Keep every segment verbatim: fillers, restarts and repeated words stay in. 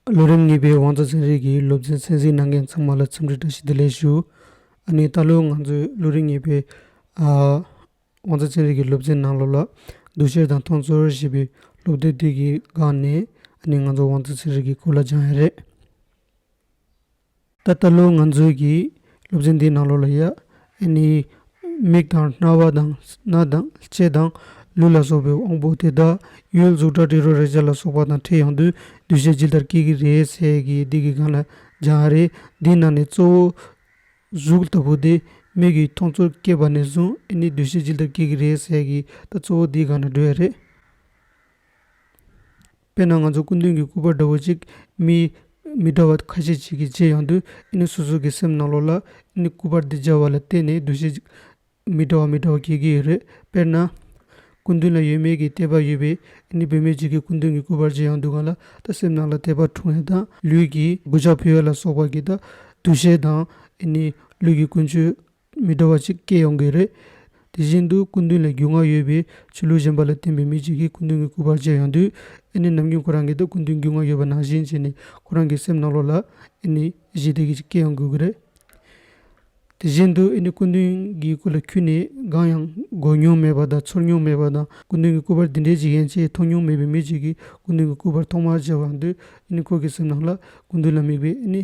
ལོ་རིམ་གཉིས་པའི་དབང་རྩ་ཚན་རིག་གི་སློབ་ཚན་གསན་གཟིགས་གནང་མཁན་ཚང་མ་ལ་འཚམས་འདྲི་བཀྲ་ཤིས་བདེ་ལེགས་ཞུ། ཨ་ནི་ད་ལོ་ང་ཚོའི་ལོ་རིམ་གཉིས་པའི་ཨ་དབང་རྩ་ཚན་རིག་གི་སློབ་ཚན་ནང་ལོགས་ལ་འདུ་ཤེས་དང་མཐོང་ཚུལ་ཞེས་པའི་སློབ་དེབ་དེ་གི་སྒང་ནས་ཨ་ནི་ང་ཚོ་དབང་རྩ་ཚན་རིག་གི་སྐོར་ལ་སྦྱང་ཡ་རེད། ད་ལྟ་ལོ་ང་ཚོའི་གི་སློབ་ཚན་འདིའི་ནང་ལོགས་ལ་ཡ། ཨ་ནི་མིག་དང་རྣ་བ་དང་སྣ་དང་ལྕེ་དང་ལུས་ལ་སོགས་པའི་དབང་པོ་དེ་དག་ཡུལ་གཟུགས་སྒྲ་དྲི་རོ་རེག་བྱ་ལ་སོགས་པ་དང་འཕྲད་ཡོང་དུས་འདུ་ཤེས་ཇི་ལྟར་སྐྱེ་གི་རེད་ཟེར་གི་འདི་གི་སྒང་ལ་སྦྱང་ཡ་རེད། འདིའི་ནང་ནས་གཙོ་བོ་གཟུགས་ལྟ་བུ་དེ་མིག་གིས་མཐོང་ཚུལ་སྐྱེས་པ་ནས་བཟུང་ཨ་ནི་འདུ་ཤེས་ཇི་ལྟར་སྐྱེ་གི་རེད་ཟེར་གི་ད་གཙོ་བོ་འདིའི་སྒང་ནས་འགྲོ་ཡ་རེད། དཔེར་ན་ང་ཚོ་སྐུ་མདུན་གྱི་སྐུ་པར་འདྲ་བོ་ཅིག་མི་མི་འདྲ་བ་ཁ་ཤས་ཅིག་གིས་མཇལ་ཡོང་དུས་ཨ་ནི་སོ་སོ་གི་སེམས་ནང་ལོགས་ལ་ཨ་ནི་སྐུ་པར་འདི་མཇལ་བ་ལ་བརྟེན་ནས་འདུ་ཤེས་མི་འདྲ་བ་མི་འདྲ་བ་སྐྱེ་གི་ཡོད་རེད། དཔེར་ན། སྐུ་མདུན་ལ་ཡོད་མེད་ཀྱི་དད་པ་ཡོད་པའི་ཨ་ནི་བུད་མེད་ཅིག་གིས་སྐུ་མདུན་གྱི་སྐུ་པར་མཇལ་ཡོང་དུས་སྒང་ལ་ད་སེམས་ནང་ལ་དད་པ་འཁྲུངས་ཡ་དང་ལུས་ཀྱི་གུས་ཕྱག་ཕུལ་ཡ་ལ་སོགས་པ་གི་ད་འདུ་ཤེས་དང་ཨ་ནི་ལུས་ཀྱི་ཀུན་སྤྱོད་མི་འདྲ་བ་ཅིག་སྐྱེ་ཡོང་གི་རེད། དེ་བཞིན་དུ་སྐུ་མདུན་ལ་རྒྱུས་མངའ་ཡོད་པའི་ཆོས་ལུགས་གཞན་པ་ལ་བརྟེན་པའི་མི་གཅིག་གིས་སྐུ་མདུན་གྱི་སྐུ་པར་མཇལ་ཡོང་དུས་ཨ་ནི་ནམ་རྒྱུན་ཁོ་རང་གིས་ད་སྐུ་མདུན་རྒྱུས་མངའ་ཡོད་པ་ནང་བཞིན་བྱས་ནས་ཁོ་རང་གི་སེམས་ནང་ལོགས་ལ་ཨ་ནི་ཞི་བདེ་གི་ཅིག་སྐྱེ་ཡོང་དགོས་ཀྱི་རེད། དེ་བཞིན་དུ་ཨ་ནི་སྐུ་མདུན་གྱི་སྐུ་ལ་ཁྱོན་ནས་གང་ཡང་གོ་མྱོང་མེད་པ་དང་ཚོར་མྱོང་མེད་པ་དང་སྐུ་མདུན་གྱི་སྐུ་པར་འདི་འདྲའི་ཅིག་ཡན་ཆད་མཐོང་མྱོང་མེད་པའི་མི་གཅིག་གིས་སྐུ་མདུན་གྱི་སྐུ་པར་ཐོག་མར་མཇལ་བ་ཡོང་དུས་ཨ་ནི་ཁོ་གི་སེམས་ནང་ལ་སྐུ་མདུན་ལ་དམིགས་པའི་ཨ་ནི།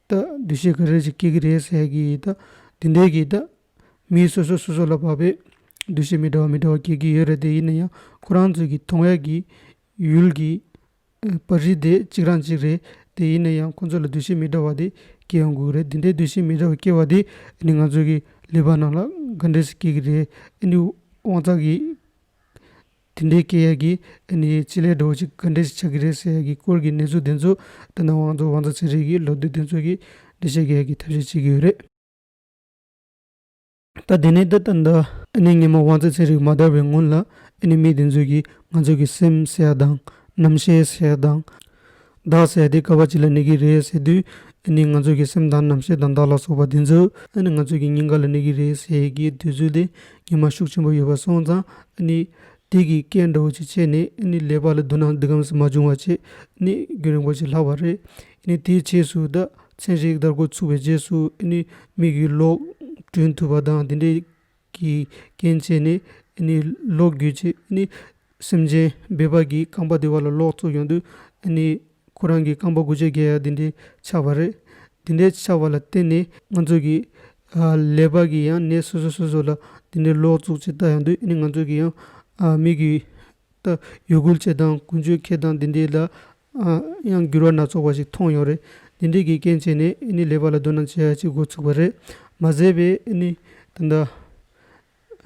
ད་འདུ་ཤེས་ག་རེ་ཞིག་སྐྱེ་གི་རེད་ཟེར་གི་ད་འདི་འདྲའི་གི་ད་མི་སོ་སོ་སོ་སོ་ལ་བབས་པའི་འདུ་ཤེས་མི་འདྲ་བ་མི་འདྲ་བ་སྐྱེ་གི་ཡོད་རེད། དེ་ཡིན་ན་ཡང་ཁོ་རང་ཚོ་གི་མཐོང་ཡ་གི་ཡུལ་གི་ཨ་པར་རིས་དེ་གཅིག་རང་གཅིག་རེད། དེ་ཡིན་ན་ཡང་ཁོ་ཚོ་ལ་འདུ་ཤེས་མི་འདྲ་བ་དེ་སྐྱེ་ཡོང་གི་རེད། འདི་འདྲའི་འདུ་ཤེས་མི་འདྲ་བ་སྐྱེ་བ་དེ་ཨ་ནི་ང་ཚོ་གི་ཀླད་པ་ནང་ལ་ག་འདྲ་ཞིག་སྐྱེ་གི་རེད། ཨ་ནི་དབང་རྩ་གི་དེ་འདྲའི་སྐྱེ་ཡ་གི་ཨ་ནི་བྱེད་ལས་འདྲ་བོ་ཅིག་ག་འདྲ་ཞིག་ཆགས་ཀྱི་རེད་ཟེར་ཡ་གི་སྐོར་གྱི་གནས་ཚུལ་དེ་ཚོ་ད་ནང་དབང་རྩ་དབང་རྩ་ཚན་རིག་གི་ལོ་དུས་དེ་ཚོ་གི་འགྲེལ་བཤད་རྒྱག་ཡ་གི་ཐབས་ཤེས་བྱེད་ཀྱི་ཡོད་རེད། ད་དེ་ནས་ད་ད་ད་ཨ་ནི་སྔོན་མ་དབང་རྩ་ཚན་རིག་མ་དར་བའི་སྔོན་ལ་ཨ་ནི་མི་དེ་ཚོ་གིས་ང་ཚོ་གི་སེམས་ཟེར་ཡ་དང་རྣམ་ཤེས་ཟེར་ཡ་དང་བདག་ཟེར་ཡ་དེ་ག་བ་ཅིག་ལ་གནས་ཀྱི་རེད་ཟེར་དུས་ཨ་ནི་ང་ཚོ་གི་སེམས་དང་རྣམ་ཤེས་དང་བདག་ལ་སོགས་པ་དེ་ཚོ་ཨ་ནི་ང་ཚོ་གི་སྙིང་ག་ལ་གནས་ཀྱི་རེད་ཟེར་ཡ་གི་དུས་ཚོད་དེ་སྔོན་མ་ཤུགས་ཆེན་པོ་ཡོད་པ་སོང་ཙང་ཨ་ནི། དེ་གི་རྐྱེན་འདྲ་བོ་ཅིག་བྱས་ནས་ཨ་ནི་ཀླད་པ་ལ་སྡུག་སྣང་འདི་གམ་ཞིག་མ་བྱུང་བ་བྱས་ཨ་ནི་རྒྱུན་རིང་པོ་ཅིག་ལྷག་པ་རེད། ཨ་ནི་དེའི་རྗེས་སུ་ད་ཚན་རིག་དར་འགོ་ཚུགས་པའི་རྗེས་སུ་ཨ་ནི་མིག་གི་གློག་སྒྲོན་ཐུབ་པ་དང་དེ་འདྲའི་གི་རྐྱེན་བྱས་ནས་ཨ་ནི་གློག་བརྒྱུད་བྱས་ཨ་ནི་སེམས་ཅན་སྦལ་པ་གི་རྐང་པ་དེ་བ་ལ་གློག་བཙུགས་ཡོང་དུས་ཨ་ནི་ཁོ་རང་གི་རྐང་པ་འགུལ་སྐྱོད་རྒྱག་ཡ་དེ་འདྲའི་ཆགས་པ་རེད། དེ་འདྲའི་ཆགས་པ་ལ་བརྟེན་ནས་ང་ཚོ་གི་ཨ་ཀླད་པ་གི་ཡང་ནད་སོ་སོ་སོ་སོ་ལ་དེ་འདྲའི་གློག་བཙུགས་བྱས་བལྟ་ཡོང་དུས་ཨ་ནི་ང་ཚོ་གི་ཡང་ཨ་མིག་གི་ད་ཡུལ་འགུལ་བྱེད་སྟངས་ཀུན་སྤྱོད་འཁྱེར་སྟངས་དེ་འདྲའི་ལ་ཨ་ཡང་འགྱུར་བ་སྣ་ཚོགས་པ་ཞིག་མཐོང་ཡོད་རེད། དེ་འདྲའི་གི་རྐྱེན་བྱས་ནས་ཨ་ནི་ཀླད་པ་ལ་སྡུག་སྣང་བྱེད་ཡ་ཅིག་འགོ་ཚུགས་པ་རེད། མ་ཟད་པའི་ཨ་ནི་ད་ལྟ་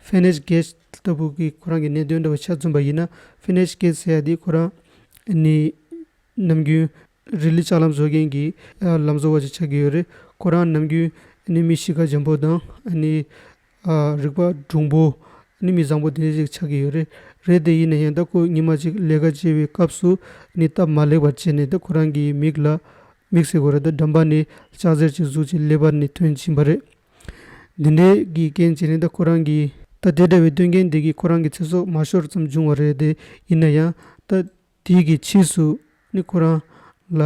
ཧྥེ་ནེ་ཤི་གེ་ཤི་ལྟ་བུ་གི་ཁོ་རང་གི་གནད་དོན་འདྲ་བ་ཆ་མཚོན་པ་ཡིན་ན་ཧྥེ་ནེ་ཤི་གེ་ཤི་ཟེར་ཡ་དེ་ཁོ་རང་ཨ་ནི་ནམ་རྒྱུན་རི་ལི་ལྕགས་ལམ་བཟོ་མཁན་གྱི་ཨ་ལམ་བཟོ་བ་ཞིག་ཆགས་ཀྱི་ཡོད་རེད། ཁོ་རང་ནམ་རྒྱུན་ཨ་ནི་མི་གཤིས་ཀ་འཇམ་པོ་དང་ཨ་ནི་ཨ་རིག་པ་གྲུང་པོ་ཨ་ནི་མི་བཟང་པོ་དེ་འདྲ་ཞིག་ཆགས་ཀྱི་ཡོད་རེད། རེད་དེ་ཡིན་ན་ཡང་ད་ཁོ་ཉི་མ་གཅིག་ལས་ཀ་བྱེད་པའི་སྐབས་སུ་ཨ་ནི་སྟབས་མ་ལེགས་པར་བྱས་ནས་ད་ཁོ་རང་གི་མིག་ལ་མིག་ཟེར་དགོས་རེད་ད་འགྲམ་པ་ནས་ལྕགས་གཟེར་ཅིག་ཟུག་ཅིག་ཀླད་པ་ནས་ཐོན་ཕྱིན་པ་རེད། འདི་འདྲའི་གི་རྐྱེན་བྱས་ནས་ད་ཁོ་རང་གི་ད་དེ་འདྲ་བའི་སྟོན་རྐྱེན་འདི་གིས་ཁོ་རང་གི་ཚེ་སྲོག་མ་ཤོར་ཙམ་བྱུང་བ་རེད་དེ་ཡིན་ན་ཡང་ད་དེའི་གི་ཕྱིས་སུ་ནི་ཁོ་རང་ལ་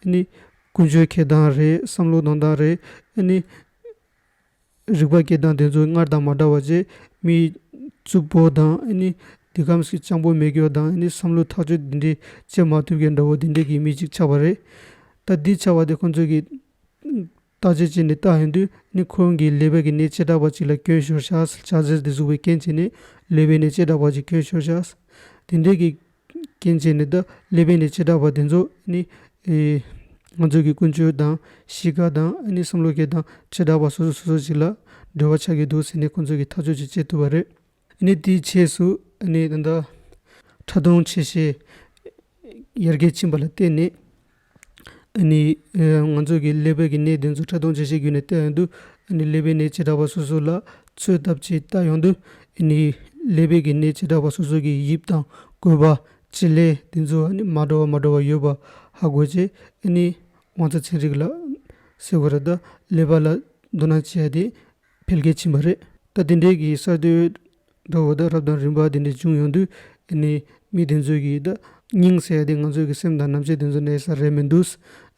ནི་ཀུན་སྤྱོད་འཁྱེར་སྟངས་རེད། བསམ་བློ་གཏོང་སྟངས་རེད། ནི་རིག་པ་སྐྱེ་སྟངས་དེ་ཚོ་སྔར་དང་མ་འདྲ་བ་བྱས་མི་རྩུབ་པོ་དང་ནི་འདི་གམ་ཞིག་སྤྱང་པོ་མེད་རྒྱུ་དང་ནི་བསམ་བློ་ཐག་གཅོད་འདི་འདྲའི་བྱེད་མ་ཐུབ་མཁན་འདྲ་བོ་འདི་འདྲའི་གི་མི་གཅིག་ཆགས་པ་རེད། ད་འདི་ཆགས་པ་དེ་ཁོང་ཚོ་གི་བརྟག་དཔྱད་བྱས་ནས་བལྟ་ཡོང་དུས་ནི་ཁོང་གི་ཀླད་པའི་གི་ནད་བྱེ་བྲག་པ་ཅིག་ལ་སྐྱོན་ཤོར་ཤག་ལྕགས་གཟེར་དེ་ཟུག་པའི་རྐྱེན་བྱས་ནས་ཀླད་པའི་ནད་བྱེ་བྲག་པ་ཅིག་སྐྱོན་ཤོར་ཤག་དེ་འདྲའི་གི་རྐྱེན་བྱས་ནས་ད་ཀླད་པའི་ནད་བྱེ་བྲག་པ་དེ་ཚོ་ནི་ཨེ་ང་ཚོ་གི་ཀུན་སྤྱོད་དང་གཤིས་ཀ་དང་ནི་བསམ་བློ་སྐྱེ་སྟངས་བྱེ་བྲག་པ་སོ་སོ་སོ་སོ་ཅིག་ལ་འབྲེལ་བ་ཆགས་ཀྱི་འདུག་ཟེར་ནས་ཁོང་ཚོ་གི་ཐག་གཅོད་ཅིག་བྱེད་ཐུབ་པ་རེད། ནི་དེའི་རྗེས་སུ་ནི་ད་ལྟ་ཕྲ་མཐོང་ཆེ་ཤེལ་ཡར་རྒྱས་ཕྱིན་པ་ལ་བརྟེན་ནས་ནི་ང་ཚོ་གི་ཀླད་པའི་གི་ནད་དེ་ཚོ་ཕྲ་མཐོང་ཆེ་ཤེལ་བརྒྱུད་ནས་བལྟ་ཡོང་དུས་ནི་ཀླད་པའི་ནད་བྱེ་བྲག་པ་སོ་སོ་ལ་ཚོད་ལྟ་ཅིག་བལྟ་ཡོང་དུས་ནི་ཀླད་པའི་གི་ནད་བྱེ་བྲག་པ་སོ་སོ་གི་དབྱིབས་དང་བཀོད་པ་བྱེད་ལས་དེ་ཚོ་ནི་མ་འདྲ་བ་མ་འདྲ་བ་ཡོད་པ་ཧ་གོ་རྗེས་ནི་དབང་རྩ་ཚན་རིག་ལ་ཟེར་བ་རེད་ད་ཀླད་པ་ལ་དོ་སྣང་བྱེད་ཡ་དེ་འཕེལ་རྒྱས་ཕྱིན་པ་རེད། ད་དེ་འདྲའི་གི་གསར་གཏོད་འདྲ་བོ་ད་རབ་དང་རིམ་པ་དེ་འདྲ་བྱུང་ཡོང་དུས་ཨ་ནི་མི་དེ་ཚོས་གི་ད་ སྙིང་ཟེར་ཡ་དེ་ང་ཚོའི་གི་སེམས་དང་རྣམ་ཤེས་དེ་ཚོ་གནས་ས་རེད་མི་འདུག་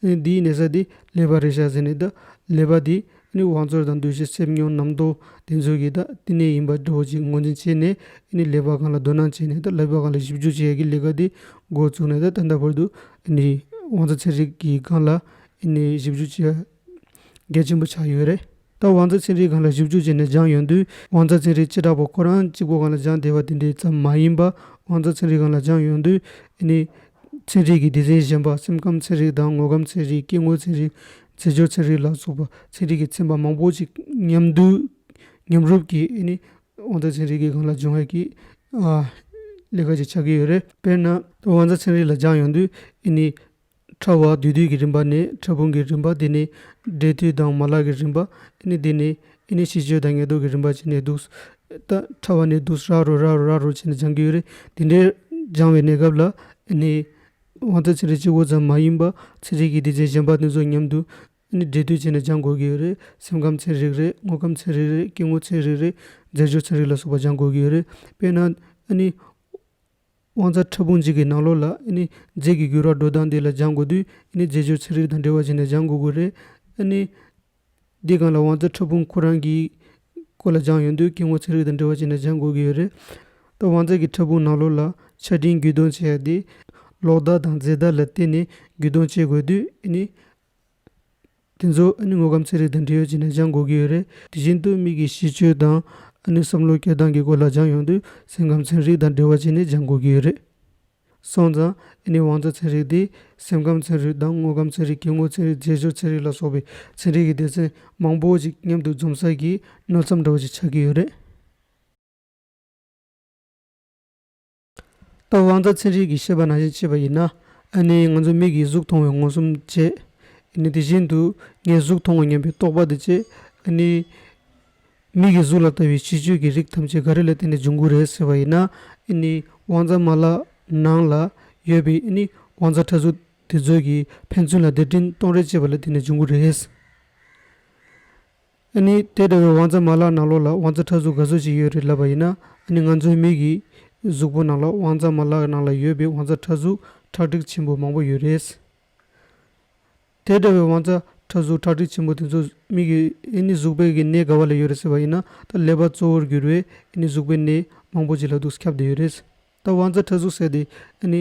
ཨ་ནི་དེའི་གནས་ས་དེ་ཀླད་པ་རེད་ཤག་ཟེར་ནས། ད་ཀླད་པ་དེ་ཨ་ནི་དབང་ཚོར་དང་འདུ་ཤེས་སེམས་མྱོང་རྣམ་རྟོག་དེ་ཚོ་གི་ད་བསྟི་གནས་ཡིན་པ་འདྲ་བོ་ཅིག་ངོས་འཛིན་བྱས་ནས། ཨ་ནི་ཀླད་པ་སྒང་ལ་དོ་སྣང་བྱས་ནས། ད་ཀླད་པ་སྒང་ལ་ཞིབ་འཇུག་བྱེད་ཡ་གི་ལས་ཀ་དེ་འགོ་བཙུགས་ནས། ད་ད་ལྟ་བར་དུ་ཨ་ནི་དབང་རྩ་ཚན་རིག་གི་སྒང་ལ་ཨ་ནི་ཞིབ་འཇུག་བྱེད་ཡ་གལ་ཆེན་པོ་ཆགས་ཡོད་རེད། ད་དབང་རྩ་ཚན་རིག་སྒང་ལ་ཞིབ་འཇུག་བྱས་ནས་སྦྱངས་ཡོང་དུས། དབང་རྩ་ཚན་རིག་བྱེ་བྲག་པ་ཁོ་རང་གཅིག་པོ་སྒང་ལ་སྦྱངས་བསྡད་པ་དེ་འདྲའི་ཙམ་མ་ཡིན་པ། དབང་རྩ་ཚན་རིག་སྒང་ལ་སྦྱངས་ཡོང་དུས་ཨ་ནི་ཚན་རིག་གི་སྡེ་ཚན་གཞན་པ། སེམས་ཁམས་ཚན་རིག་དང་། དངོས་ཁམས་ཚན་རིག་སྐྱེ་དངོས་ཚན་རིག་རྫས་སྦྱོར་ཚན་རིག་ལ་སོགས་པ་ཚན་རིག་གི་ཚན་པ་མང་པོ་ཅིག་མཉམ་དུ་མཉམ་རུབ་ཀྱིས་ཨ་ནི་དབང་རྩ་ཚན་རིག་གི་སྒང་ལ་སྦྱོང་ཡ་གི་ཨ་ལས་ཀ་ཅིག་ཆགས་ཀྱི་ཡོད་རེད། དཔེར་ན་དབང་རྩ་ཚན་རིག་ལ་སྦྱངས་ཡོང་དུས་ཨ་ནི་ཕྲ་བ་འདུས་འདུས་ཀྱི་རིམ་པ་ནས། ཕྲ་ཕུང་གི་རིམ་པ། དེ་ནས་འབྲེལ་མཐུད་དང་མ་ལག་གི་རིམ་པ། ཨ་ནི་དེ་ནས་ཨ་ནི་ཤེས་བྱ་དང་ངེས་རྟོགས་ཀྱི་རིམ་པ་བྱས་ནས་འདུག་ད་ཕྲ་བ་ནས་འདུག་རགས་རུ་རགས་རུ་རགས་རུ་བྱས་ནས་སྦྱང་གི་ཡོད་རེད། དེ་འདྲའི་སྦྱང་བའི་གནས་སྐབས་ལ་ཨ་ནི་དབང་རྩ་ཚན་རིག་གཅིག་པོ་ཙམ་མ་ཡིན་པ་ཚན་རིག་གི་སྡེ་ཚན་གཞན་པ་དེ་ཚོ་མཉམ་དུ་ཨ་ནི་འབྲེལ་མཐུད་བྱས་ནས་སྦྱང་དགོས་ཀྱི་ཡོད་རེད། སེམས་ཁམས་ཚན་རིག་རེད། དངོས་ཁམས་ཚན་རིག་རེད། སྐྱེ་དངོས་ཚན་རིག་རེད། རྫས་སྦྱོར་ཚན་རིག་ལ་སོགས་པ་སྦྱང་དགོས་ཀྱི་ཡོད་རེད། དཔེར་ན་ཨ་ནི་དབང་རྩ་ཕྲ་ཕུང་གཅིག་གི་ནང་ལོགས་ལ་ཨ་ནི་རྫས་ཀྱི་འགྱུར་བ་འགྲོ་སྟངས་དེ་ལ་སྦྱང་དགོས་དུས། ཨ་ནི་རྫས་སྦྱོར་ཚན་རིག་དང་འབྲེལ་བ་བྱས་ནས་སྦྱང་དགོས་ཀྱི་རེད། ཨ་ནི་འདི་སྒང་ལ་དབང་རྩ་ཕྲ་ཕུང་ཁོ་རང་གི་སྐོར་ལ་སྦྱང་ཡོང་དུས་སྐྱེ་དངོས་ཚན་རིག་དང་འབྲེལ་བ་བྱས་ནས་སྦྱང་དགོས་ཀྱི་ཡོད་རེད། ད་དབང་རྩ་གི་ཕྲ་ཕུང་ནང་ལོགས་ལ་ཆ་འཕྲིན་རྒྱུད་སྟོན་བྱེད་ཡ་དེ་ལོག་ལྟ་དང་རྫས་ལྟ་ལ་བརྟེན་ནས་རྒྱུད་སྟོན་བྱེད་དགོས་དུས། ཨ་ནི་དེ་ཚོ་ཨ་ནི་དངོས་ཁམས་ཚན་རིག་དང་འབྲེལ་ཡོད་བྱས་ནས་སྦྱང་དགོས་ཀྱི་ཡོད་རེད། དེ་བཞིན་དུ་མིག་གི་ཤེས་སྤྱོད་དང་ཨ་ནི་བསམ་བློ་སྐྱེ་སྟངས་ཀྱི་སྐོར་ལ་སྦྱང་ཡོང་དུས་སེམས་ཁམས་ཚན་རིག་དང་འབྲེལ་བ་བྱས་ནས་སྦྱང་དགོས་ཀྱི་ཡོད་རེད། སོང་ཙང་ཨ་ནི་དབང་རྩ་ཚན་རིག་དེ་སེམས་ཁམས་ཚན་རིག་དང་དངོས་ཁམས་ཚན་རིག་སྐྱེ་དངོས་ཚན་རིག་རྫས་སྦྱོར་ཚན་རིག་ལ་སོགས་པའི་ཚན་རིག་གི་སྡེ་ཚན་མང་པོ་ཞིག་མཉམ་དུ་འཛོམས་ས་གི་མནོ་བསམ་འདྲ་བོ་ཞིག་ཆགས་ཀྱི་ཡོད་རེད། ད་དབང་རྩ་ཚན་རིག་གིས་བཤད་པ་ནང་བཞིན་བྱས་པ་ཡིན་ན། ཨ་ནི་ང་ཚོ་མིག་གིས་གཟུགས་མཐོང་བའི་མངོན་སུམ་བྱས། ཨ་ནི་དེ་བཞིན་དུ་ངས་གཟུགས་མཐོང་བ་སྙམ་པའི་རྟོག་པ་དེ་བྱས། ཨ་ནི་མིག་གིས་གཟུགས་ལ་ལྟ་བའི་ཤེས་སྤྱོད་ཀྱི་རིགས་ཐམས་ཅད་ག་རེ་ལ་བརྟེན་ནས་འབྱུང་གི་རེད་ཟེར་བ་ཡིན་ན། ཨ་ནི་དབང་རྩ་མ་ལག་ནང་ལ་ཡོད་པའི་ཨ་ནི་དབང་རྩ་ཕྲ་གཟུགས་དེ་ཚོ་གིས་ཕན་ཚུན་ལ་སྡེབ་འཕྲིན་གཏོང་རེས་བྱེད་པ་ལ་བརྟེན་ནས་འབྱུང་གི་རེད། ཨ་ནི་དེ་འདྲ་བའི་དབང་རྩ་མ་ལག་ནང་ལོགས་ལ་དབང་རྩ་ཕྲ་གཟུགས་ག་ཚོད་ཅིག་ཡོད་རེད་ལབ་པ་ཡིན་ན། ཨ་ནི་ང་ཚོའི་མིག་གི་གཟུགས་པོ་ནང་ལ་དབང་རྩ་མ་ལག་ནང་ལ་ཡོད་པའི་དབང་རྩ་ཕྲ་གཟུགས་ཁྲག་ཁྲིག་ཆེན་པོ་མང་པོ་ཡོད་རེད། དེ་འདྲ་བའི་དབང་རྩ་ཕྲ་གཟུགས་ཁྲག་ཁྲིག་ཆེན་པོ་དེ་ཚོ་མིག་གི་ཨ་ནི་གཟུགས་པོའི་གི་སྣེ་ག་བ་ལ་ཡོད་རེད་ཟེར་བ་ཡིན་ན། ད་ཀླད་པ་གཙོ་བོར་གྱུར་བའི་ཨ་ནི་གཟུགས་པོའི་སྣེ་མང་པོ་ཅིག་ལ་འདུག་ཁྱབ་བསྡད་ཡོད་རེད། ད་དབང་རྩ་ཕྲ་གཟུགས་ཟེར་དེ་ཨ་ནི་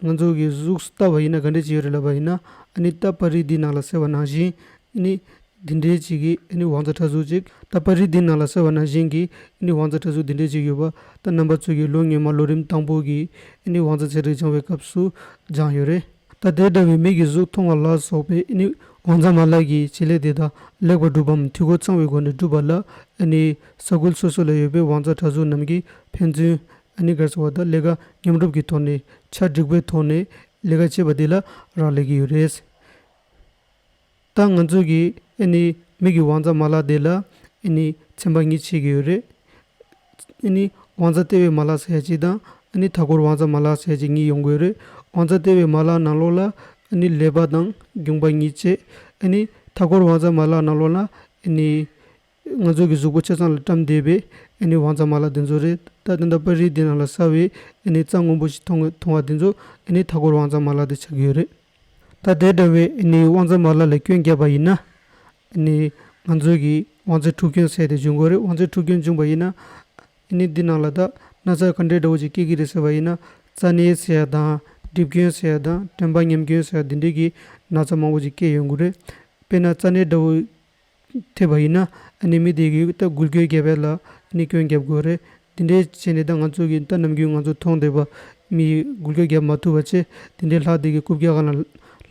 ང་ཚོ་གི་གཟུགས་ལྟ་བ་ཡིན་ན་ག་འདྲ་ཅིག་ཡོད་རེད་ལབ་པ་ཡིན་ན། ཨ་ནི་ད་པར་རིས་འདི་ནང་ལ་གསལ་བ་ནང་བཞིན་ཨ་ནི་འདི་འདྲའི་ཅིག་གི་ཨ་ནི་དབང་རྩ་ཕྲ་གཟུགས་ཅིག་ད་པར་རིས་འདི་ནང་ལ་གསལ་བ་ནང་བཞིན་གྱི་ཨ་ནི་དབང་རྩ་ཕྲ་གཟུགས་འདི་འདྲའི་ཅིག་ཡོད་པ། ད་རྣམ་པ་ཚོ་གི་ལོ་སྔོན་མ་ལོ་རིམ་དང་པོ་གི་ཨ་ནི་དབང་རྩ་ཚན་རིག་སྦྱང་བའི་སྐབས་སུ་སྦྱངས་ཡོད་རེད། ད་དེ་འདྲ་བའི་མིག་གིས་གཟུགས་མཐོང་བ་ལ་སོགས་པའི་ཨ་ནི་དབང་རྩ་མ་ལག་གི་བྱེད་ལས་དེ་དག་ལེགས་པར་གྲུབ་བམ། འཐུས་སྒོ་ཚང་བའི་སྒོ་ནས་གྲུབ་པ་ལ་ཨ་ནི་ས་ཁུལ་སོ་སོ་ལ་ཡོད་པའི་དབང་རྩ་ཕྲ་གཟུགས་རྣམས་ཀྱིས་ཕན་ཚུན་ཨ་ནི་ག་རེ་ཟེར་བ། ད་ལས་ཀ་མཉམ་རུབ་ཀྱི་ཐོག་ནས་ཆ་འགྲིག་པའི་ཐོག་ནས་ལས་ཀ་བྱེད་པ་འདི་ལ་རག་ལས་ཀྱི་ཡོད་རེད། ད་ང་ཚོ་གི་ཨ་ནི་མིག་གི་དབང་རྩ་མ་ལག་འདི་ལ་ཨ་ནི་ཚན་པ་གཉིས་ཕྱེ་གི་ཡོད་རེད། ཨ་ནི་དབང་རྩ་ལྟེ་བའི་མ་ལག་ཟེར་ཡ་གཅིག་དང་། ཨ་ནི་མཐའ་འཁོར་དབང་རྩ་མ་ལག་ཟེར་ཡ་གཅིག་གཉིས་ཡོང་གི་ཡོད་རེད། དབང་རྩ་ལྟེ་བའི་མ་ལག་ནང་ལོགས་ལ་ཨ་ནི་ཀླད་པ་དང་རྒྱུངས་པ་གཉིས་བྱས། ཨ་ནི་མཐའ་འཁོར་དབང་རྩ་མ་ལག་ནང་ལོགས་ལ་ཨ་ནི་ང་ཚོ་གི་གཟུགས་པོ་ཆ་ཚང་ལ་བཀྲམ་བསྡད་པའི་ཨ་ནི་དབང་རྩ་མ་ལག་དེ་ཚོ་རེད། ད་ད་ལྟ་པར་རིས་འདི་ནང་ལ་གསལ་བའི་ཨ་ནི་རྩ་སྔོན་པོ་ཞིག་མཐོང་མཐོང་བ་དེ་ཚོ་ཨ་ནི་མཐའ་འཁོར་དབང་རྩ་མ་ལག་དེ་ཆགས་ཀྱི་ཡོད་རེད། ད་དེ་འདྲ་བའི་ཨ་ནི་དབང་རྩ་མ་ལག་ལ་སྐྱོན་བརྒྱབ་པ་ཡིན་ན། ཨ་ནི་ང་ཚོ་གི་དབང་རྩའི་འཁྲུག་སྐྱོན་ཟེར་དེ་འབྱུང་གི་རེད། དབང་རྩའི་འཁྲུག་སྐྱོན་བྱུང་བ་ཡིན་ན། ཨ་ནི་འདི་ནང་ལ་ད་ན་ཚ་ག་འདྲའི་འདྲ་བོ་ཅིག་སྐྱེ་གི་རེད་ཟེར་བ་ཡིན་ན། རྩ་ནད་ཟེར་ཡ་དང་། གྲིབ་སྐྱོན་ཟེར་ཡ་དང་། དྲན་པ་ཉམས་སྐྱོན་ཟེར་ཡ་འདི་འདྲའི་གི་ན་ཚ་མང་པོ་ཅིག་སྐྱེ་ཡོང་གི་རེད། དཔེར་ན་རྩ་ནད་འདྲ་བོ་ཐེབས་པ་ཡིན་ན། ཨ་ནི་མི་དེ་གིས་ད་འགུལ་སྐྱོད་བརྒྱབ་པ་ལ་ཨ་ནི་སྐྱོན་བརྒྱབ་དགོས་རེད། དེ་འདྲའི་བྱས་ནས་ད་ང་ཚོ་གིས་ད་ནམ་རྒྱུན་ང་ཚོ་མཐོང་བསྡད་པ་མི་འགུལ་སྐྱོད་བརྒྱབ་མ་ཐུབ་པ་བྱས། དེ་འདྲའི་ལྷག་དེ་གི་རྐུབ་བཀྱག་སྒང་ལ་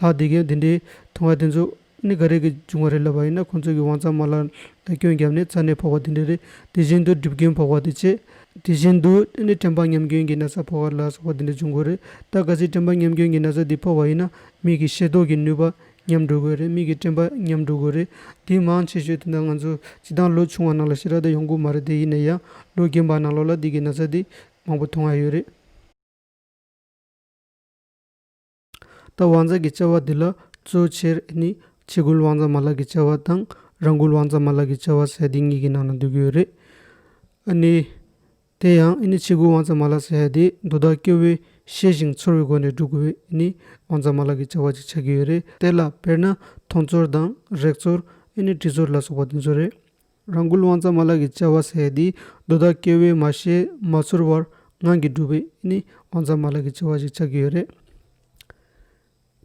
ལྷག་དེ་གི་དེ་འདྲའི་མཐོང་བ་དེ་ཚོ་ཨ་ནི་ག་རེ་གི་བྱུང་བ་རེད་ལབ་པ་ཡིན་ན། ཁོང་ཚོ་གི་དབང་རྩ་མ་ལག་ལ་སྐྱོན་བརྒྱབ་ནས་རྩ་ནད་ཕོག་པ་དེ་འདྲ་རེད། དེ་བཞིན་དུ་གྲིབ་སྐྱོན་ཕོག་པ་དེ་བྱས། དེ་བཞིན་དུ་ཨ་ནི་དྲན་པ་ཉམས་སྐྱོན་གྱི་ན་ཚ་ཕོག་པ་ལ་སོགས་པ་དེ་འདྲ་བྱུང་གི་རེད། ད་གལ་སྲིད་དྲན་པ་ཉམས་སྐྱོན་གྱི་ན་ཚ་དེ་ཕོག་པ་ཡིན་ན། མི་གི་ཤེས་རྟོགས་ཀྱི་ནུས་པ་ཉམས་འགྲོ་གི་རེད། མིག་གི་དྲན་པ་ཉམས་འགྲོ་གི་རེད། དེ་མང་ཆེ་ཤོས་དེ་འདྲ་ང་ཚོ་སྤྱིར་བཏང་ལོ་ཆུང་བ་ནང་ལ་ཞེ་དྲག་ད་ཡོང་གི་མ་རེད་དེ། ཡིན་ན་ཡང་ལོ་རྒན་པ་ནང་ལོགས་ལ་འདི་གི་ན་ཚ་འདི་མང་པོ་མཐོང་ཡ་ཡོད་རེད། ད་དབང་རྩ་གི་བྱ་བ་འདི་ལ་གཙོ་ཆེར་ནི་ཕྱི་སྒོ་དབང་རྩ་མ་ལག་གི་བྱ་བ་དང་། རང་སྒོ་དབང་རྩ་མ་ལག་གི་བྱ་བ་ཟེར་འདི་གཉིས་ཀྱི་ནང་ན་འདུ་གི་ཡོད་རེད། ཨ་ནི། དེ་ཡང་ཨ་ནི་ཕྱི་སྒོ་དབང་རྩ་མ་ལག་ཟེར་ཡ་དེ་དོ་བདག་སྐྱེ་བོའི་ ཤེས་ཤིང་ཚོར་བའི་སྒོ་ནས་སྒྲུབ་དགོས་པའི་ཨ་ནི་དབང་རྩ་མ་ལག་གི་བྱ་བ་ཅིག་ཆགས་ཀྱི་ཡོད་རེད། དེ་ལ་དཔེར་ན་མཐོང་ཚོར་དང་རེག་ཚོར་ཨ་ནི་དྲི་ཚོར་ལ་སོགས་པ་དེ་ཚོ་རེད། རང་འགུལ་དབང་རྩ་མ་ལག་གི་བྱ་བ་ཟེར་ཡ་དེ་དོ་བདག་སྐྱེ་བོས་མ་ཤེས་མ་ཚོར་བར་ངང་གིས་སྒྲུབ་པའི་ཨ་ནི་དབང་རྩ་མ་ལག་གི་བྱ་བ་ཞིག་ཆགས་ཀྱི་ཡོད་རེད།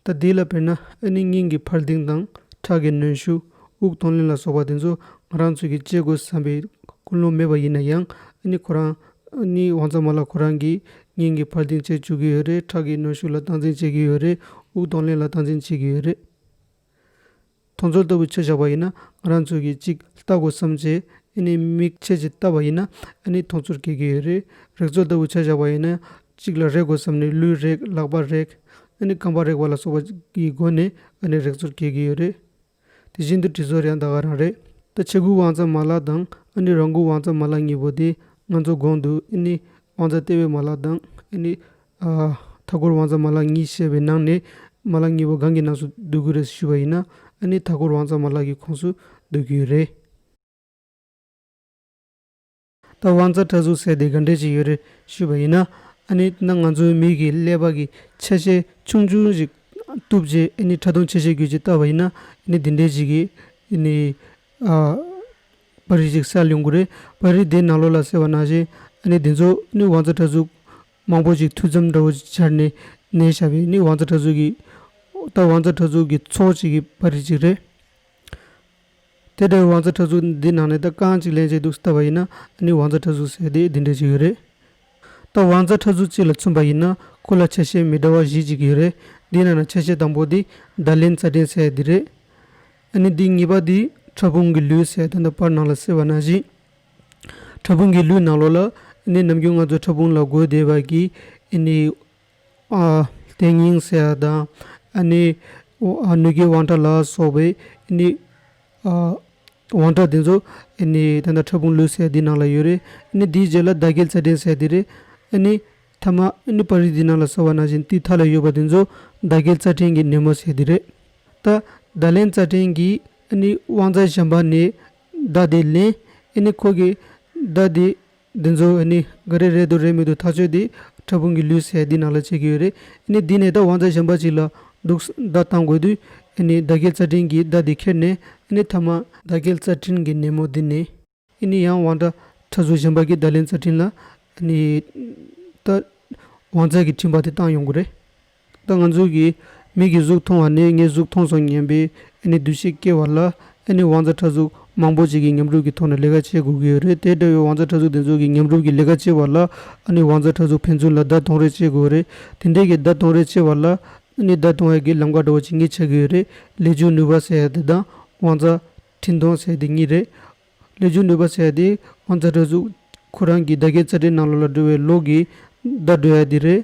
ད་དེ་ལ་དཔེར་ན་ཨ་ནི་སྙིང་གི་འཕར་ལྡིང་དང་ཁྲག་གི་གནོན་ཤུགས། དབུགས་གཏོང་ལེན་ལ་སོགས་པ་དེ་ཚོ་ང་རང་ཚོ་གིས་བྱེད་དགོས་བསམ་པའི་ཀུན་སློང་མེད་པ་ཡིན་ན་ཡང་ཨ་ནི་ཁོ་རང་ཨ་ནི་དབང་རྩ་མ་ལག་ཁོ་རང་གིས་སྙིང་གི་འཕར་ལྡིང་བྱེད་བཅུག་གི་ཡོད་རེད། ཁྲག་གི་གནོན་ཤུགས་ལ་སྟངས་འཛིན་བྱེད་ཀྱི་ཡོད་རེད། དབུགས་གཏོང་ལེན་ལ་སྟངས་འཛིན་བྱེད་ཀྱི་ཡོད་རེད། མཐོང་ཚོར་ལྟ་བུ་ཆ་བཞག་པ་ཡིན་ན་ང་རང་ཚོ་གིས་གཅིག་ལྟ་དགོས་བསམ་བྱས་ཨ་ནི་མིག་ཕྱེད་ཅིག་བལྟས་པ་ཡིན་ན་ཨ་ནི་མཐོང་ཚོར་སྐྱེ་གི་ཡོད་རེད། རེག་ཚོར་ལྟ་བུ་ཆ་བཞག་པ་ཡིན་ན་གཅིག་ལ་རེག་དགོས་བསམ་ནས་ལུས་རེག་ལག་པ་རེག་ཨ་ནི་རྐང་པ་རེག་པ་ལ་སོགས་པ་གི་སྒོ་ནས་ཨ་ནི་རེག་ཚོར་སྐྱེ་གི་ཡོད་རེད། དེ་བཞིན་དུ་དྲི་ཚོར་ཡང་ད་ག་རང་རེད། ད་ཆེ་དགུའི་དབང་རྩ་མ་ལག་དང་ཨ་ནི་རང་འགུལ་དབང་རྩ་མ་ལག་གཉིས་པོ་དེ་ང་ཚོ་གོང་དུ་ཨ་ནི་དབང་རྩ་ལྟེ་བའི་མ་ལག་དང་ཨ་ནི་ཨ་མཐའ་འཁོར་དབང་རྩ་མ་ལག་གཉིས་བཤད་པའི་ནང་ནས་མ་ལག་གཉིས་པོ་གང་གི་ནང་སུ་འདུ་གི་རེད་ཞུས་པ་ཡིན་ན་ཨ་ནི་མཐའ་འཁོར་དབང་རྩ་མ་ལག་གི་ཁོངས་སུ་འདུ་གི་ཡོད་རེད། ད་དབང་རྩ་ཕྲ་གཟུགས་ཟེར་དེ་ག་འདྲས་ཅིག་ཡོད་རེད་ཞུས་པ་ཡིན་ན་ཨ་ནི་ད་ང་ཚོའི་མིག་གི་ཀླད་པ་གི་ཆ་ཤས་ཆུང་ཆུང་ཞིག་གཏུབ་རྗེས་ཨ་ནི་ཕྲ་མཐོང་ཆ་ཤས་བརྒྱུད་ཅིག་བལྟས་པ་ཡིན་ན་ཨ་ནི་འདི་འདྲས་ཅིག་གི་ཨ་ནི་ཨ་པར་རིས་ཅིག་གསལ་ཡོང་གི་རེད། པར་རིས་དེའི་ནང་ལོགས་ལ་གསལ་བ་ནང་བཞིན་ཨ་ནི་འདི་ཚོ་ཨ་ནི་དབང་རྩ་ཕྲ་གཟུགས་མང་པོ་ཅིག་མཐུད་མཚམས་འདྲ་བོ་ཅིག་སྦྱར་ནས་ནས་བཞག་པའི་ཨ་ནི་དབང་རྩ་ཕྲ་གཟུགས་ཀྱི་ད་དབང་རྩ་ཕྲ་གཟུགས་ཀྱི་ཚོགས་ཅིག་གི་པར་རིས་ཅིག་རེད། དེ་འདྲའི་དབང་རྩ་ཕྲ་གཟུགས་འདི་ནང་ནས་ད་རྐང་གཅིག་ལེན་བྱས་འདུག་ལྟ་བ་ཡིན་ན་ཨ་ནི་དབང་རྩ་ཕྲ་གཟུགས་ཟེར་དེ་འདི་འདྲ་ཅིག་ཡོད་རེད། ད་དབང་རྩ་ཕྲ་གཟུགས་གཅིག་ལ་མཚོན་པ་ཡིན་ན་ཁོ་ལ་ཆ་ཤས་མི་འདྲ་བ་བཞི་ཅིག་ཡོད་རེད། འདི་ནང་ནས་ཆ་ཤས་དང་པོ་དེ་བརྡ་ལེན་རྩ་ཕྲན་ཟེར་འདི་རེད། ཨ་ནི་འདི་གཉིས་པ་དེ་ཕྲ་ཕུང་གི་ལུས་ཟེར་ད་ལྟ་པར་ནང་ལ་གསལ་བ་ནང་བཞིན། ཕྲ་ཕུང་གི་ལུས་ནང་ལོགས་ལ་ཨ་ནི་ནམ་རྒྱུན་ང་ཚོ་ཕྲ་ཕུང་ལ་གོ་བསྡད་པ་གི་ཨ་ནི་ཨ་ལྟེ་ཉིང་ཟེར་ཡ་དང་ཨ་ནི་ཨ་ནུས་རྒྱུའི་དབང་ཕྲ་ལ་སོགས་པའི་ཨ་ནི་ཨ་དབང་ཕྲ་དེ་ཚོ་ཨ་ནི་ད་ལྟ་ཕྲ་ཕུང་ལུས་ཟེར་འདི་ནང་ལ་ཡོད་རེད། ཨ་ནི་འདིའི་རྗེས་ལ་བརྡ་སྐྱེལ་རྩ་ཕྲན་ཟེར་འདི་རེད། ཨ་ནི་མཐའ་མ་ཨ་ནི་པར་རིས་འདི་ནང་ལ་གསལ་བ་ནང་བཞིན་དེའི་མཐའ་ལ་ཡོད་པ་དེ་ཚོ་བརྡ་སྐྱེལ་རྩ་ཕྲན་གྱི་སྣེ་མོ་ཟེར་འདི་རེད། ད་བརྡ་ལེན་རྩ་ཕྲན་གྱིས་ཨ་ནི་དབང་རྩ་གཞན་པ་ནས་བརྡ་དེ་ལེན། ཨ་ནི་ཁོ་གིས་བརྡ་དེ་འདི་ཚོ་ཨ་ནི་ག་རེ་རེད་འདུག་རེད་མི་འདུག་ཐག་གཅོད་དེ་ཕྲ་ཕུང་གི་ལུས་ཟེར་འདི་ནང་ལ་བྱེད་ཀྱི་ཡོད་རེད། ཨ་ནི་འདི་ནས་ད་དབང་རྩ་གཞན་པ་ཅིག་ལ་འདུག་བརྡ་བཏང་དགོས་དུས་ཨ་ནི་བརྡ་སྐྱེལ་རྩ་ཕྲན་གྱིས་བརྡ་དེ་ཁྱེར་ནས་ཨ་ནི་མཐའ་མ་བརྡ་སྐྱེལ་རྩ་ཕྲན་གྱི་སྣེ་མོ་འདི་ནས་ཨ་ནི་ཡང་དབང་རྩ་ཕྲ་གཟུགས་གཞན་པ་གི་བརྡ་ལེན་རྩ་ཕྲན་ལ་ཨ་ནི་ད་དབང་རྩ་གི་འཕྲིན་པ་དེ་བཏང་ཡོང་གི་རེད། ད་ང་ཚོ་གིས་མིག་གིས་གཟུགས་མཐོང་བ་ནས་ངས་གཟུགས་མཐོང་སོང་སྙམ་པའི་ཨ་ནི་འདུ་ཤེས་སྐྱེ་བ་ལ་ཨ་ནི་དབང་རྩ་ཕྲ་གཟུགས་མང་པོ་ཅིག་གིས་མཉམ་རུབ་ཀྱི་ཐོག་ནས་ལས་ཀ་བྱེད་དགོས་ཀྱི་ཡོད་རེད། དེ་འདྲ་བའི་དབང་རྩ་ཕྲ་གཟུགས་དེ་ཚོ་གིས་མཉམ་རུབ་ཀྱི་ལས་ཀ་བྱེད་པ་ལ་ཨ་ནི་དབང་རྩ་ཕྲ་གཟུགས་ཕན་ཚུན་ལ་བརྡ་གཏོང་རེས་བྱེད་དགོས་རེད། དེ་འདྲའི་གི་བརྡ་གཏོང་རེས་བྱེད་པ་ལ་ཨ་ནི་བརྡ་གཏོང་ཡ་གི་ལམ་ཀ་འདྲ་བོ་ཅིག་གཉིས་ཆགས་ཀྱི་ཡོད་རེད། ལས་འཇུག་ནུས་པ་ཟེར་ཡ་དེ་དང་དབང་རྩ་འཕྲིན་གཏོང་ཟེར་ཡ་དེ་གཉིས་རེད། ལས་འཇུག་ནུས་པ་ཟེར་ཡ་དེ་དབང་རྩ་ཕྲ་གཟུགས་ཁོ་རང་གི་བརྡ་སྐྱེལ་རྩ་ཕྲན་ནང་ལོགས་ལ་འགྲོ་བའི་ལོགས་ཀྱི་བརྡ་འགྲོ་ཡ་དེ་རེད།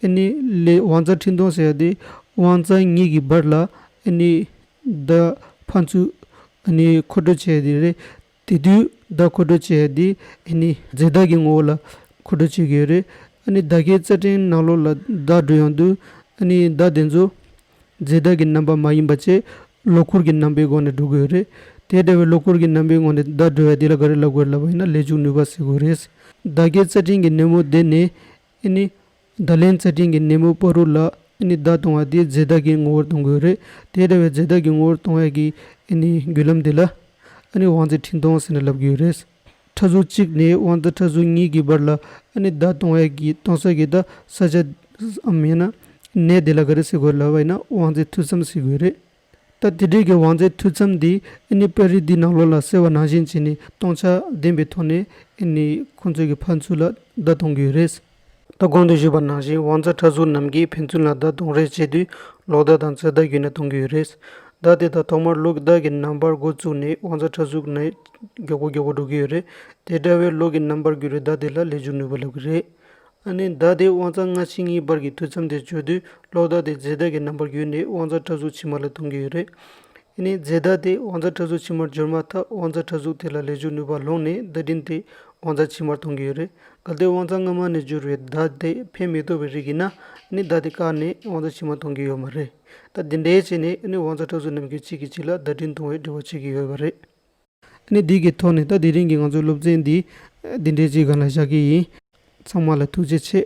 ཨ་ནི་ལས་དབང་རྩ་འཕྲིན་གཏོང་ཟེར་ཡ་དེ་དབང་རྩ་གཉིས་ཀྱི་བར་ལ་ཨ་ནི་བརྡ་ཕན་ཚུན་ཨ་ནི་མཁོ་སྤྲོད་བྱེད་ཡ་དེ་རེད། དེ་དུས་བརྡ་མཁོ་སྤྲོད་བྱེད་ཡ་དེ་ཨ་ནི་རྫས་བརྡ་གི་ངོ་བོ་ལ་མཁོ་སྤྲོད་བྱེད་ཀྱི་ཡོད་རེད། ཨ་ནི་བརྡ་སྐྱེལ་རྩ་ཕྲན་ནང་ལོགས་ལ་བརྡ་འགྲོ་ཡོང་དུས་ཨ་ནི་བརྡ་དེ་ཚོ་རྫས་བརྡ་གི་རྣམ་པ་མ་ཡིན་པ་བྱས་གློ་འཁོར་གྱི་རྣམ་པའི་སྒོ་ནས་འགྲོ་གི་ཡོད་རེད། དེ་འདྲ་བའི་གློ་འཁོར་གྱི་རྣམ་པའི་ངོས་ནས་བརྡ་འགྲོ་བའི་དེ་ལ་ག་རེ་ལབ་དགོས་ལབ་པ་ཡིན་ན་ལས་འཇུག་ནུས་པ་ཟེར་དགོས་རེད། བརྡ་སྐྱེལ་རྩ་ཕྲན་གྱི་སྣེ་མོ་དེ་ནས་ཨ་ནི་བརྡ་ལེན་རྩ་ཕྲན་གྱི་སྣེ་མོ་བར་དུ་ལ་ཨ་ནི་བརྡ་གཏོང་བ་དེ་རྫས་བརྡ་གི་ངོ་བོར་གཏོང་དགོས་རེད། དེ་འདྲ་བའི་རྫས་བརྡ་གི་ངོ་བོར་གཏོང་བའི་གི་ཨ་ནི་བརྒྱུད་ལམ་དེ་ལ་ཨ་ནི་དབང་རྩའི་འཕྲིན་གཏོང་ཟེར་ནས་ལབ་ཀྱི་ཡོད་རེད། ཕྲ་གཟུགས་གཅིག་ནས་དབང་རྩ་ཕྲ་གཟུགས་གཉིས་ཀྱི་བར་ལ་ཨ་ནི་བརྡ་གཏོང་བའི་གི་གཏོང་ས་གི་ད་ས་ཆ་ཨམ་ཡང་ན་གནས་དེ་ལ་ག་རེ་ཟེར་དགོས་ལབ་པ་ཡིན་ན་དབང་རྩའི་མཐུད་མཚམས་ཟེར་དགོས་རེད། ད་དེ་འདྲའི་གི་དབང་རྩའི་མཐུད་མཚམས་འདི་ཨ་ནི་པར་རིས་འདི་ནང་ལོགས་ལ་གསལ་བ་ནང་བཞིན་བྱས་ནས་སྟོང་ཆ་ལྡན་པའི་ཐོག་ནས་ཨ་ནི་ཁོང་ཚོའི་གི་ཕན་ཚུན་ལ་བརྡ་གཏོང་གི་ཡོད་རེད། ད་གོང་དུ་ཞུས་པ་ནང་བཞིན་དབང་རྩ་ཕྲ་གཟུགས་རྣམས་ཀྱིས་ཕན་ཚུན་ལ་བརྡ་གཏོང་རེས་བྱེད་དུས་ལོག་བརྡ་དང་རྩོད་བརྡ་བརྒྱུད་ནས་གཏོང་གི་ཡོད་རེད། བརྡ་དེ་དག་ཐོག་མར་གློག་བརྡ་གི་རྣམ་པར་འགོ་བཙུགས་ནས་དབང་རྩ་ཕྲ་གཟུགས་ནས་མགྱོགས་པོ་མགྱོགས་པོ་འགྲོ་གི་ཡོད་རེད། དེ་འདྲ་བའི་གློག་གི་རྣམ་པར་འགྱུར་བའི་བརྡ་དེ་ལ་ལས་འཇུག་ནུས་པ་ལབ་ཀྱི་རེད། ཨ་ནི་བརྡ་དེ་དབང་རྩ་སྔ་ཕྱི་གཉིས་བར་གྱི་མཐུད་མཚམས་དེ་བརྗོད་དུས་གློག་བརྡ་དེ་རྫས་བརྡ་གི་རྣམ་པར་བརྒྱུད་ནས་དབང་རྩ་ཕྲ་གཟུགས་ཕྱི་མ་ལ་གཏོང་གི་ཡོད་རེད། ཨ་ནི་རྫས་བརྡ་དེ་དབང་རྩ་ཕྲ་གཟུགས་ཕྱི་མར་འབྱོར་མ་ཐག་དབང་རྩ་ཕྲ་གཟུགས་དེ་ལ་ལས་འཇུག་ནུས་པ་ལོག་ནས་བརྡ་འཕྲིན་དེ་དབང་རྩ་ཕྱི་མར་གཏོང་གི་ཡོད་རེད། གལ་ཏེ་དབང་རྩ་སྔ་མ་ནས་འབྱོར་བའི་བརྡ་དེ་ཕན་མི་ཐོགས་པའི་རིགས་ཡིན་ན་ཨ་ནི་བརྡ་དེ་བཀག་ནས་དབང་རྩ་ཕྱི་མར་གཏོང་གི་ཡོད་མ་རེད། ད་འདི་འདྲའི་བྱས་ནས་ཨ་ནི་དབང་རྩ་ཕྲ་གཟུགས་རྣམས་ཀྱིས་གཅིག་གིས་གཅིག་ལ་བརྡ་འཕྲིན་གཏོང་བའི་འབྲེལ་བ་བྱེད་ཀྱི་ཡོད་པ་རེད། ཨ་ནི་འདི་གི་ཐོག་ནས་ད་དེ་རིང་གི་ང་ཚོའི་སློབ་ཚན་འདི་འདི་འདྲའི་ཅིག་སྒང་ལ་བཞག་གི་ཡིན། ཚང་མ་ལ་ཐུགས་རྗེ་ཆེ།